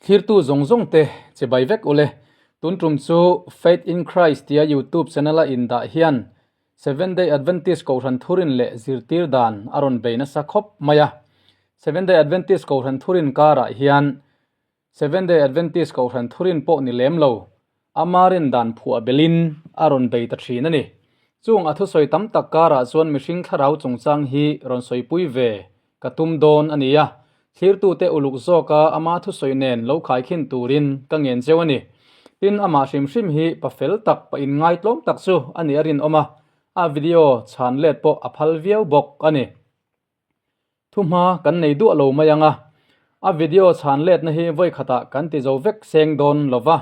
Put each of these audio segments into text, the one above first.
Thlirtu zawng zawng te che bai vek ule. Tun tum chu Faith in Christ tia YouTube channel a indah hian Seventh Day Adventist Kohhran Thurin leh zirtir dan a rawn bei nasa khawp mai a. Seventh Day Adventist Kohhran Thurin karah hian Seventh Day Adventist Kohhran Thurin pawh ni lem lo, ama rin dan phuah belin a rawn bei ta thin a ni. Chung a thusawi tam tak karah chuan mihring thlarau chungchang hi rawn sawipui ve ka tum dawn a ni a, thlirtute uluk zawka ama thusawi nen lo khaikhin turin ka ngen cheu a ni. Tin, amah hrim hrim hi pa fel tak, pa inngaitlawm tak chu a nih a rinawm a, a video chhan let pawh a phal viau bawk a ni. Thuhma kan nei duah lo mai ang a, a video chhan letna hi vawi khatah kan ti zo vek seng dawn lo va,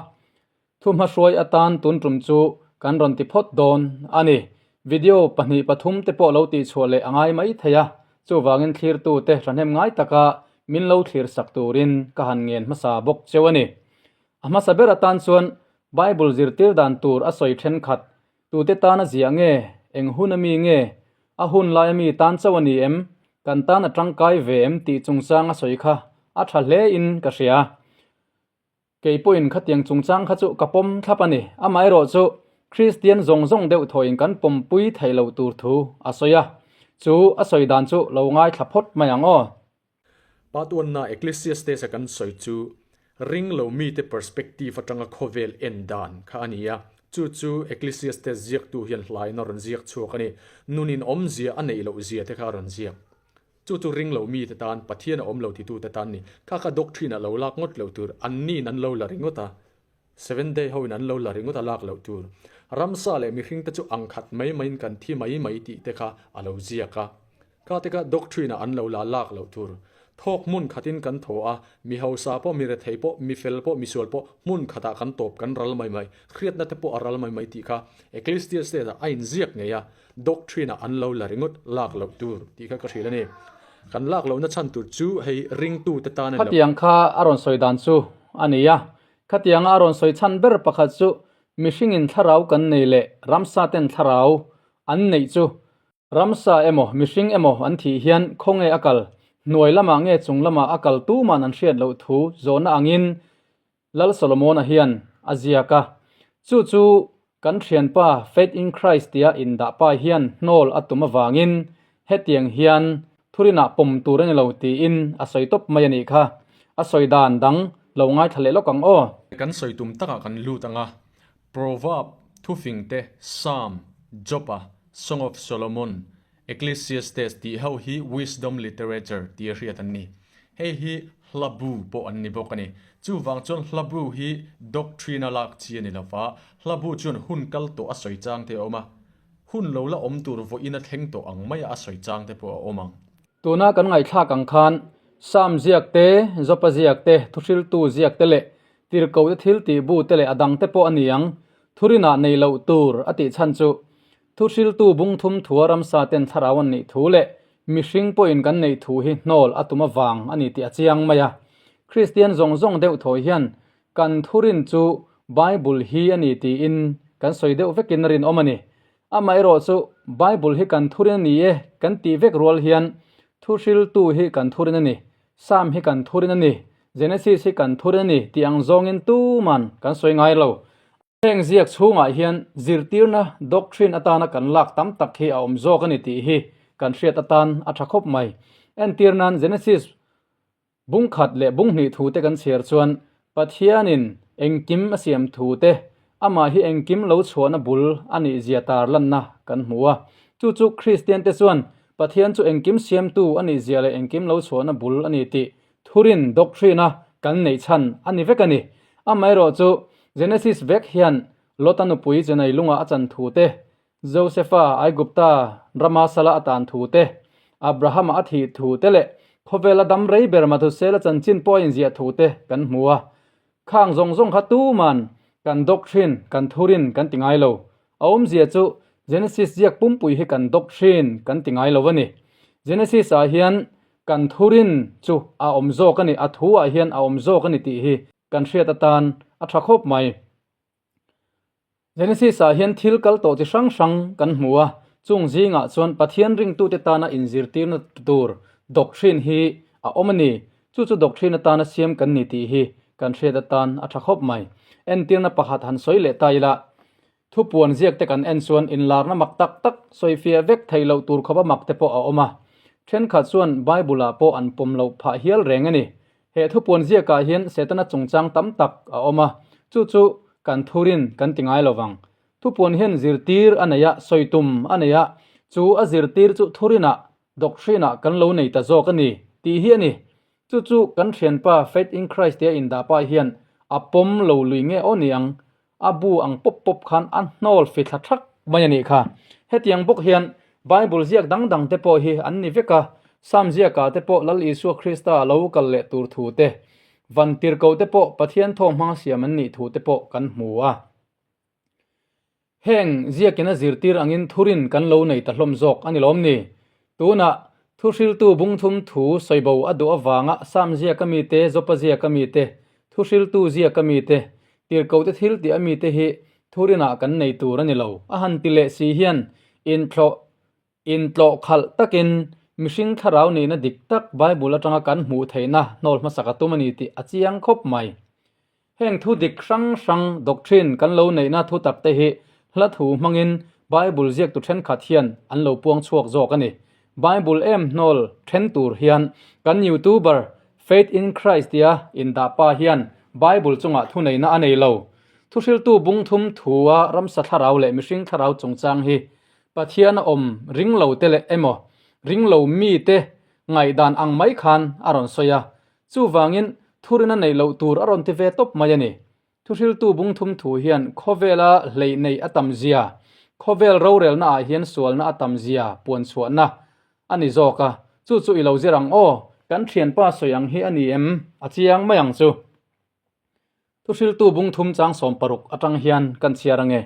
Thuhma hruai atan tun tum chu kan rawn ti phawt dawn a ni. Video pahnih pathum te pawh lo tihchhuah leh a ngai mai thei a, chuvangin thlirtu te hrahnem ngai taka min lo thlir sak turin ka han ngen hmasa bawk cheu a ni. A hmasa ber atan chuan Bible zirtir dan tur a sawi thenkhat, tute tan a ziah nge, eng hun a mi nge, a hun lai a mi tan chauh a ni em, kan tan a tangkai ve em tih chungchang a sawi kha a tha hle in ka hria. Kei pawhin khatiang chungchang kha chu ka pawm thlap a ni. Amaherawh chu Kristian zawng zawng deuh thawhin kan pawmpui theih loh tur thu a sawi a. Chu a sawi dan chu lo ngaithla phawt mai ang aw. Patuanna Ecclesiastes a kan sawi chu ring lo mite perspective atanga khawvel en dan kha a ni a. Chu chu Ecclesiastes ziaktu hian hlain a rawn ziak chhuak a ni. Nunin awmzia a neih loh zia te kha a rawn ziak. Chu chu ring lo mite tan, Pathian a awm lo titute tan ni. Kha kha doctrine a lo lak ngawt loh tur, anniin an lo la ringawt a, Seventh Day hoin an lo la ringawt a lak loh tur. Ramsa leh mihringte chu ang khat mai maiin kan thi mai mai tih te kha a lo ziak a. Kha te kha doctrine ah an lo la lak loh tur. Thawk hmun khatin kan thaw a, mi hausa pawh, mi rethei pawh, mi fel pawh, mi sual pawh hmun khatah kan tawp kan ral mai mai, hriatna te pawh a ral mai mai tih kha Ecclesiastes ah a inziak ngei a. Doctrine ah an lo la ringawt lak loh tur tih kha ka hrilh a ni. Kan lak lohna chhan tur chu hei ringtu te tan a ni lo. Khatiang kha a rawn sawi dan chu a ni a. Khatianga a rawn sawi chhan ber pakhat chu mihringin thlarau kan nei leh ramsa ten thlarau an neih chu ramsa emaw mihring emaw an thih hian khawnge a kal hnuai lamah nge chung lamah a kal tuman an hriat loh thu zawhna angin Lal Solomona hian a ziak a, chu chu kan thianpa Faith in Christ tia indah pa hian hnawl a tum avangin hetiang hian thurinah pawm tur a ni lo tiin a sawi tawp mai a nih kha. A sawi dan dang lo ngaithla leh lawk ang aw. Kan sawi tum takah kan lut ang a, Proverb, Thufing te, Psalm, Job-a, Song of Solomon, Ecclesiastes tih ho hi wisdom literature tia hriat an ni. Hei hi hla bu pawh an ni bawk a ni. Chuvang chuan hla bu hi doctrine a lak chi a ni lova, hla bu chuan hun kal tawh a sawi chang te a awm a, hun lo la awm tur vawiin a thleng tawh ang maia a sawi chang te pawh a awm ang. Tuna kan ngaihthlak ang khan Psalm ziak te, Jopa ziak te, Thuhriltu ziak te leh Tirhkohte thil tih bu te leh a dang te pawh a ni ang. Thurinah nei loh tur a tih chhan chu Thuhriltu bungthum thua ramsa ten thlarau an nih thu leh mihring pawhin kan neih thu hi hnawl a tum avang a ni tih a chiang mai a. Kristian zawng zawng deuh thawi hian kan thurin chu Bible hi a ni tiin kan sawi deuh vekin a rinawm a ni. Amaherawh chu Bible hi kan thurin a ni e kan tih vek rual hian Thuhriltu hi kan thurin a ni, Psalm hi kan thurin a ni, Genesis hi kan thurin a ni tih ang zawngin tuman kan sawi ngai lo. Heng ziak chhungah hian zirtirna, doctrine, atana kan lak tam tak hi a awm zawk a ni tih hi kan hriat atan a tha khawp mai. Entir nan Genesis bung khat leh bung hnih thu te kan chhiar chuan Pathianin engkim a siam thu te, amah hi engkim lo chhuahna bul a nih zia tar lanna kan hmu a. Chu chu Kristian te chuan Pathian chu engkim siamtu a nih zia leh engkim lo chhuahna bul a ni tih Thurin, doctrine, a kan neih chhan a ni vek a ni. Amaherawhchu, Genesis vek hian Lota nupui Chenai lunga a chan thu te, Josefa Aigupta rama sala a tan thu te, Abrahama a thih thu te leh khawvela dam rei ber Mathusela chanchin pawh a inziah thu te kan hmu a. Khang zawng zawng kha tuman kan doctrine, kan thurin kan ti ngai lo. A awmzia chu Genesis ziak pumpui hi kan doctrine kan ti ngai lo a ni. Genesis ah hian Kan thurin chu a awm zawk a ni, a thu ah hian a awm zawk a ni tih hi kan hriat atan a tha khawp mai. Genesis ah hian thil kal tawh chi hrang hrang kan hmu a, chung zingah chuan Pathian ringtute tana inzirtirna tur doctrine hi a awm a ni. Chu chu doctrine atana siam kan ni tih hi kan hriat atan a tha khawp mai. Entirna pakhat han sawi leh ta ila, Thupuan ziak te kan en chuan inlarna mak tak tak sawifiah vek theih loh tur khawpa mak te pawh a awm a. Thenkhat chuan Bible-ah pawh an pawm loh phah hial reng a ni. He thupuan ziakah hian Setana chungchang tam tak a awm a, chu chu kan thurin kan ti ngai lo vang. Thupuan hian zirtir a nei a, sawi tum a nei a, chu a zirtir chu thurinah, doctrine-ah kan lo nei ta zawk a ni tih hi a ni. Chu chu kan thianpa Faith in Christ tia indah pa hian a pawm lo lui nge aw ni ang? A bu ang pawp pawp khan a hnawl fi thla thak mai a nih kha. Hetiang bawk hian Bible ziak dang dang te pawh hi an ni vek a, Psalm ziakah te pawh Lal Isua Krista a lo kal leh tur thu te, van tirhkoh te pawh Pathian thaw hmang siam an nih thu te pawh kan hmu a. Heng ziakin a zirtir angin thurin kan lo nei ta hlawm zawk a ni lawm ni? Tunah thuhriltu bungthum thu sawibo a duh avanga Sam ziaka mite, Jopa ziaka mite, thuhriltu ziaka mite, tirhkohte thil tih a mite hi thurinah kan nei tur a ni lo. A han ti leh si hian inthlawh intlawh khalh takin mihring thlarau nihna dik tak Bible atanga kan hmuh theihna hnawl hmasak a tum a ni tih a chiang khawp mai. Heng thu dik hrang hrang, doctrine, kan lo neihna thu tak te hi hla thu hmangin Bible ziaktu thenkhat hian an lo puang chhuak zawk a ni. Bible em hnawl then tur hian kan YouTuber Faith in Christ tia indah pa hian Bible chungah thuneihna a nei lo. Thuhriltu bungthum thua ramsa thlarau leh mihring thlarau chungchang hi Pathian a awm ring lo te leh emaw ring lo mi te ngaihdan ang mai khan a rawn sawi a. Chuvangin thurina neih loh tur a rawn ti ve tawp mai a ni. Thuhriltu bungthum thu hian khawvela hleih neih a tam zia, khawvel rorelna ah hian sualna a tam zia puan chhuahna a ni zawk a, chu chu i lo zir ang aw, kan thianpa sawi ang hi a ni em? A chiang mai ang chu. Thuhriltu bungthum chang 16 atang hian kan chhiar ange.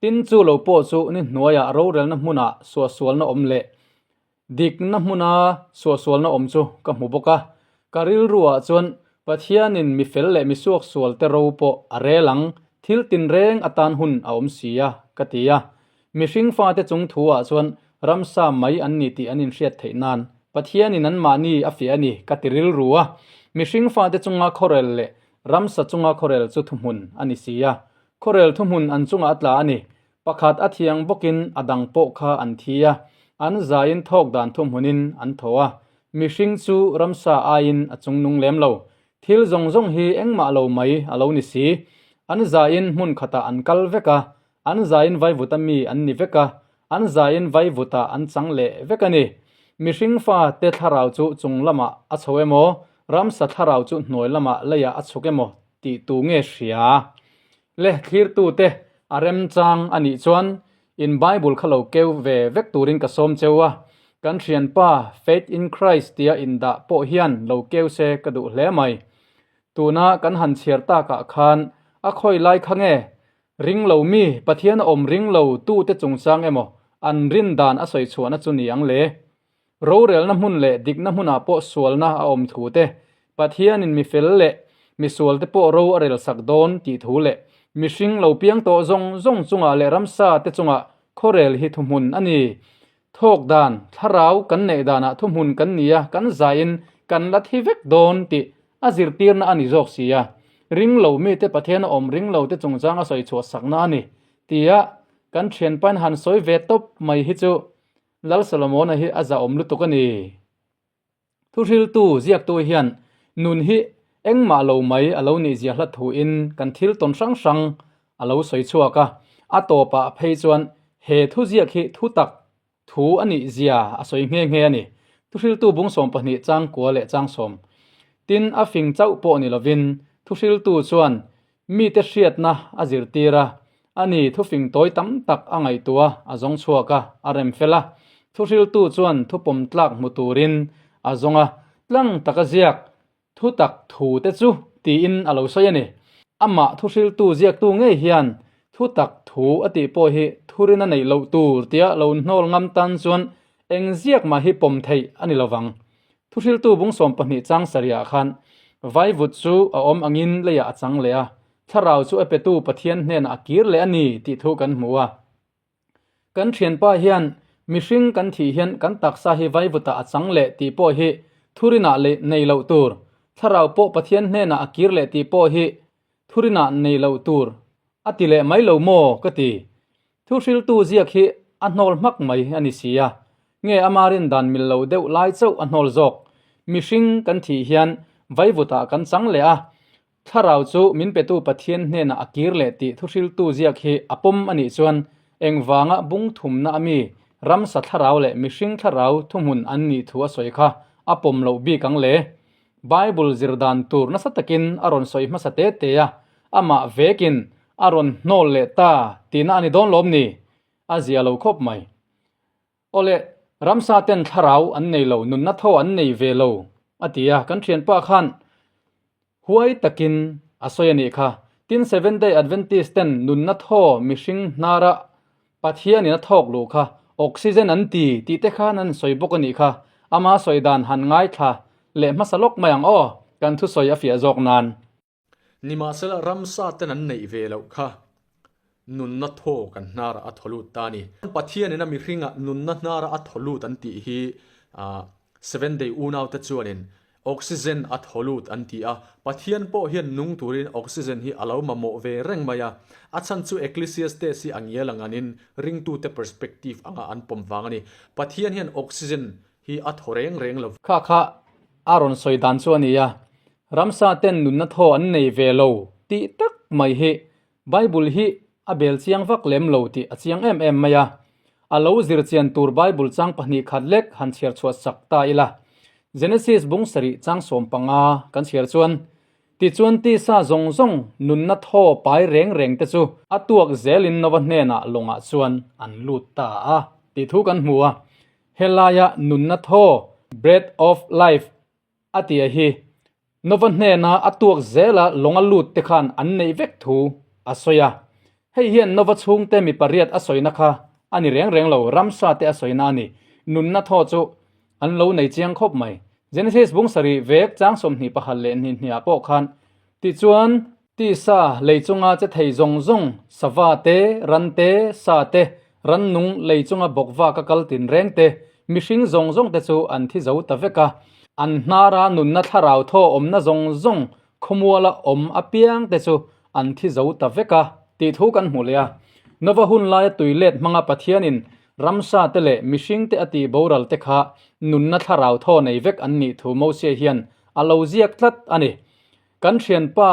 Tin chu lo pawh chu ni hnuaiah rorelna hmunah suahsualna awm leh Dikna hmuna suahsualna awm chu ka hmu bawk a, ka rilruah chuan Pathianin mi fel leh mi suaksual te ro pawh a rel ang, thil tinreng atan hun a awm si a, ka ti a. Mihring fate chung thuah chuan ramsa mai an ni tih an inhriat theih nan Pathianin anmahni a fiah a ni, ka ti rilru a. Mihring fate chunga khawrel leh ramsa chunga khawrel chu thuhmun a ni si a, khawrel thuhmun an chungah a tla a ni. Pakhat a thiang bawkin a dang pawh kha an thi a, an zaiin thawk dan thuhmunin an thaw a. Mihring chu ramsa aiin a chungnung lem lo. Thil zawng zawng hi engmah lo mai a lo ni si. An zaiin hmun khatah an kal vek a, an zaiin vaivuta mi an ni vek a, an zaiin vaivutah an chang leh vek a ni. Mihring fa te thlarau chu chung lamah a chho emaw, ramsa thlarau chu hnuai lamah leiah a chhuk emaw tih tu nge hria? Le thlirtute a remchang a nih chuan in Bible kha lo keu ve vek turin ka sawm cheu a, kan thianpa Faith in Christ tia indah pawh hian lo keu se ka duh hle mai. Tuna kan han chhiar takah khan a khawi lai kha nge ring lo mi Pathian a awm ring lo tute chungchang emaw an rin dan a sawi chhuahna chu ni ang le? Rorelna hmun leh dikna hmunah pawh sualna a awm thu te, Pathianin mi fel leh mi sualte pawh ro a relsak dawn tih thu leh mihring lo piang tawh zawng zawng chungah leh ramsa te chungah khawrel hi thuhmun a ni. Thawk dan, thlarau kan neih danah thuhmun kan ni a, kan zaiin kan la thi vek dawn tih a zirtirna a ni zawk si a. Ring lo mite Pathian a awm ring lo te chungchang a sawi chhuah sakna a ni tia kan thianpain han sawi ve tawp mai hi chu Lal Solomona hi a zahawm lutuk a ni. Thuhriltu ziaktu hian nun hi engmah lo mai a lo nih zia hla thuin kan thil tawn hrang hrang a lo sawi chhuak a, a tawpah phei chuan he thuziak hi thutak thu a nih zia a sawi nghe nghe a ni. Thuhriltu bung 12 chang kua leh chang sawm. Tin, a fing chauh pawh ni lovin thuhriltu chuan Mite hriatna a zirtir a, ani thufing tawi tam tak a ngaihtuah a zawng chhuak a, a rem fel a. Thuhriltu chuan thupawm tlak hmu turin a zawng a, tlang taka ziak thu tak thu te chu tiin a lo sawi a ni. Amah thuhriltu ziaktu ngei hian thu tak thu a tih pawh hi thurin a neih loh tur tia lo hnawl ngam tan chuan eng ziak mah hi pawm theih a ni lovang. Thuhriltu bung 12 chang sarihah khan vaivut chu a awm angin leiah a chang leh a, thlarau chu a petu Pathian hnenah a kir leh a ni tih thu kan hmu a. Kan thianpa hian mihring kan thih hian kan taksa hi vaivutah a chang leh tih pawh hi thurinah leh nei loh tur. Thlarau pawh Pathian hnenah a kir leh tih pawh hi thurinah nei lo tur a ti leh mai lo maw ka ti. Thuhriltu ziak hi a hnawl hmak mai a ni si a, nge ama rindan mil lo deuh lai chauh a hnawl zawk. Mihring kan thih hian vaivutah kan chang leh a, Thlarau chu min petu Pathian hnenah a kir leh tih thuhriltu ziak hi a pawm a nih chuan engvanga bung thumna a mi ramsa thlarau leh mihring thlarau thuhmun an nih thu a sawi kha a pawm loh bik ang le? Bible zir dan tur nasa takin a rawn sawi hmasa te te a, amah vekin a rawn hnawl leh ta tihna a ni dawn lawm ni? A zia lo khawp mai. Awle, ramsa ten thlarau an nei lo, nunna tho an nei ve lo, a ti a, kan thianpa khan huai takin a sawi a nih kha. Tin, Seventh Day Adventist ten nunna thaw mihring hnara Pathianin a thawk luh kha oxygen an ti tih te khan an sawi bawk a nih kha. Ama sawi dan han ngaithla leh hmasa lawk mai ang aw, kan thusawi a fiah zawk nan. Nimahsela ramsa ten an neih ve loh kha nunna thaw kan hnarah a thaw lut ta a ni. Pathianin a mihringah nunna hnarah a thaw lut an tih hi Seven Day unaute chuanin oxygen a thaw lut an ti a. Pathian pawh hian nung turin oxygen hi a lo mamawh ve reng mai a. A chhan chu Ecclesiastes hi a ngial ang anin ringtute perspective anga an pawm vang a ni. Pathian hian oxygen hi a thaw reng reng lo. Kha kha a rawn sawi dan chu a ni a, ramsa ten nunna thaw an nei ve lo tih tak mai hi Bible hi a bel chiang vak lem lo tih a chiang em em mai a. A lo zir chian tur Bible chang pahnih khat lek han chhiar chhuah sak ta ila. Genesis bung sarih chang 15 kan chhiar chuan, Tichuan tisa zawng zawng nunna thaw pai reng reng te chu a tuak zelin Nova hnenah lawngah chuan an lut ta a tih thu kan hmu a. Helaia nunna thaw, breath of life, a tia hi Nova hnena a tuak zela lawng a lut te khan an neih vek thu a sawi a. Hei hian Nova chhungte mi pariat a sawina kha a ni reng reng lo, ramsa te a sawina a ni. Nunna thaw chu an lo nei chiang khawp mai. Genesis bung sarih vek chang 20 pakhat leh hnih hniah pawh khan tichuan, Tisa lei chunga che thei zawng zawng, sava te, ran te, sa te, rannung lei chunga bawkva ka kal tin reng te, mihring zawng zawng te chu an thi zo ta vek a. An hnara nunna thlarau thaw awmna zawng zawng khawmuala awm apiang te chu an thi zo ta vek a, tih thu kan hmu leh a. Nova hun laia tui let hmanga Pathianin ramsa te leh mihring te a tih boral te kha nunna thlarau thaw nei vek an nih thu Mosia hian a lo ziak tlat a ni. Kan thianpa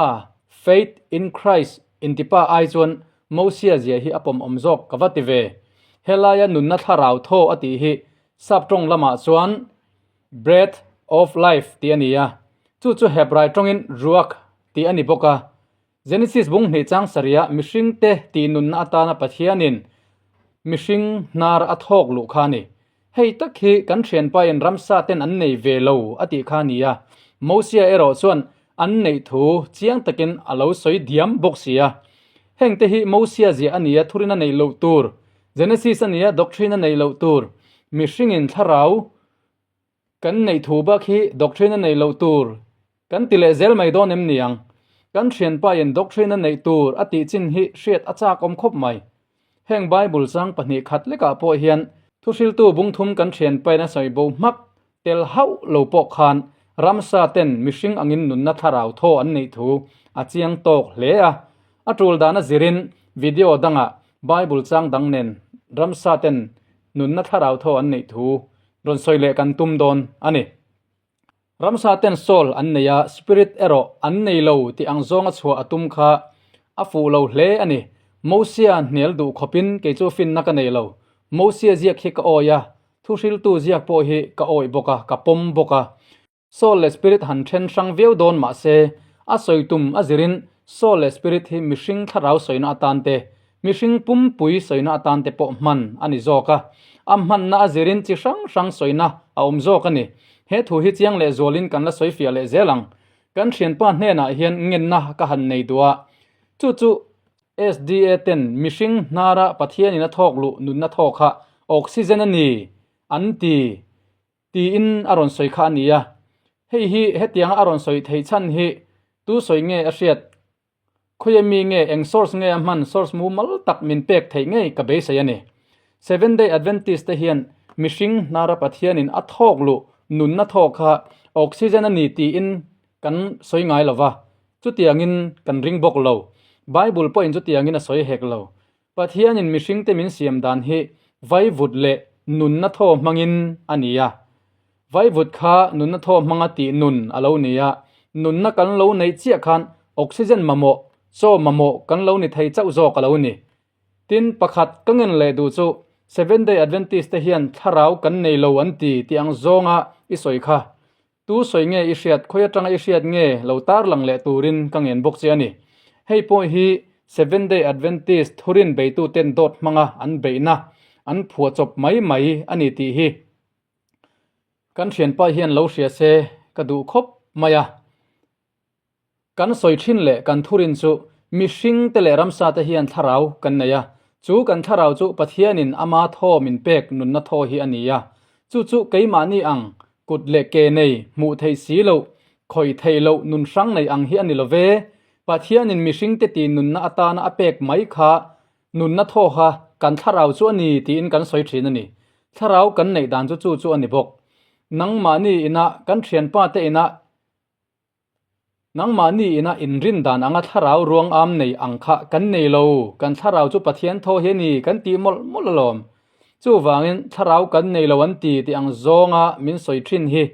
Faith in Christ intipa ai chuan Mosia zia hi a pawmawm zawk ka va ti ve. Helaia nunna thlarau thaw a tih hi sap tawng lamah chuan Breath of Life tih a ni a, chu chu Hebrai tawngin Ruach tih a ni bawk a. Genesis bung hnih chang sarihah mihringte tih nunna atana Pathianin mihring hnar a thawk luh kha a ni. Hei tak hi kan thianpain ramsa ten an nei ve lo a tih kha a ni a, Mosia erawh chuan an neih thu chiang takin a lo sawi diam bawk si a. Hengte hi Mosia ziah a ni a, thurin a neih loh tur, Genesis a ni a, doctrine a neih loh tur, mihringin thlarau kan neih thu bak hi doctrine a neih loh tur kan ti leh zel mai dawn em ni ang? Kan thianpain doctrine a neih tur a tih chin hi hriat a chak awm khawp mai. Heng Bible chang pahnih khat lekah pawh hian thuhriltu bungthum kan thianpain a sawi bo hmak tel hauh lo pawh khan ramsa ten mihring angin nunna thlarau thaw an neih thu a chiang tawk hle a. A tul dana zirin video dangah Bible chang dang nen ramsa ten nunna thlarau thaw an neih thu rawn sawi leh kan tum dawn a ni. Ramsa ten soul an nei a, spirit erawh an nei lo tih ang zawnga chhuah a tum kha a fuh lo hle a ni. Mosia hnial duh khawpin kei chu finna ka nei lo. Mosia ziak hi ka awi a, thuhriltu ziak pawh hi ka awi bawk a, ka pawm bawk a. Soul leh spirit han then hrang viau dawn mah se, a sawi tum a zirin soul leh spirit hi mihring thlarau sawina atan te, Mihring pumpui sawina atan te pawh hman a ni zawk a, a hmanna a zirin chi hrang hrang sawina a awm zawk a ni. He thu hi chiang leh zualin kan la sawi fiah leh zel ang. Kan thianpa hnenah hian ngenna ka han nei duh a, chu chu SDA ten mihring hnara Pathianin a thawk luh nunna thawk kha oxygen a ni an ti tiin a rawn sawi kha a ni a. Hei hi hetianga a rawn sawi theih chhan hi tu sawi nge a hriat? Khawi mi nge eng source nge a hman source mumal tak min pek theih ngei ka beisei a ni. Seven Day Adventist te hian mihring hnara Pathianin a thawk luh nunna thawk kha oxygen a ni tiin kan sawi ngai lo va, chutiangin kan ring bawk lo. Bible pawhin chutiangin a sawi hek lo. Pathianin mihringte min siam dan hi vaivut leh nunna thaw hmangin a ni a. Vaivut kha nunna thaw hmanga tih nun a lo ni a, nunna kan lo neih chiah khan oxygen mamawh, chaw mamawh kan lo ni thei chauh zawk a lo ni. Tin, pakhat ka ngen leh duh chu Seventh Day Adventist te hian thlarau kan nei lo an ti tih ang zawnga i sawi kha. Tu sawi nge i hriat, khawi atanga i hriat nge lo tarlang leh turin ka ngen bawk che a ni. Hei pawh hi Seventh Day Adventist thurin beituten dawt hmanga an beihna an phuahchawp mai mai a ni tih hi. Kan thianpa hian lo hria se ka duh khawp mai a. Kan sawi thin leh kan thurin chu mihring te leh ramsa te hian thlarau kan nei a, chu kan thlarau chu Pathianin ama thaw min pek nunna thaw hi a ni a, chu chu keimahni ang kut leh ke nei, hmuh theih si loh, khawih theih loh nun hrang nei ang hi a ni lo ve. Pathianin mihring te ti nunna atana a pek mai kha nunna thaw kha kan thlarau chu a ni tiin kan sawi thin a ni. Thlarau kan neih dan chu chu chu a ni bawk. Nangmahni inah kan thianpa te inah Nangmahni ina inrin dan anga thlarau ruang am nei ang kha kan nei lo, kan thlarau chu Pathian thaw hi a ni kan tih mawlh mawlh alawm. Chuvangin thlarau kan nei lo an ti tih ang zawnga min sawi thin hi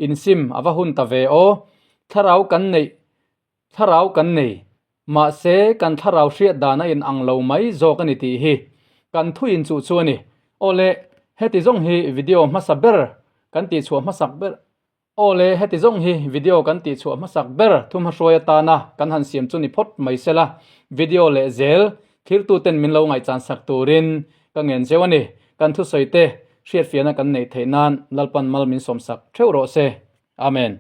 insim a va hun ta ve aw. Thlarau kan neih, thlarau kan nei, mahse kan thlarau hriat dan a in ang lo mai zawk a ni tih hi kan thu inchuh chu a ni. Awle, heti zawng hi video hmasa ber kan tihchhuah hmasak ber. Aw le, heti zawng hi video kan tihchhuah hmasak ber thumhmahruai atana kan han siam chu ni phawt mai sela, video leh zel thiltuten min lo ngaihchan sak turin ka ngen zeuh a ni. Kan thusawi te hriatfiahna kan neih theih nan Lalpan mal min sawmsak theuh rawh se. Amen.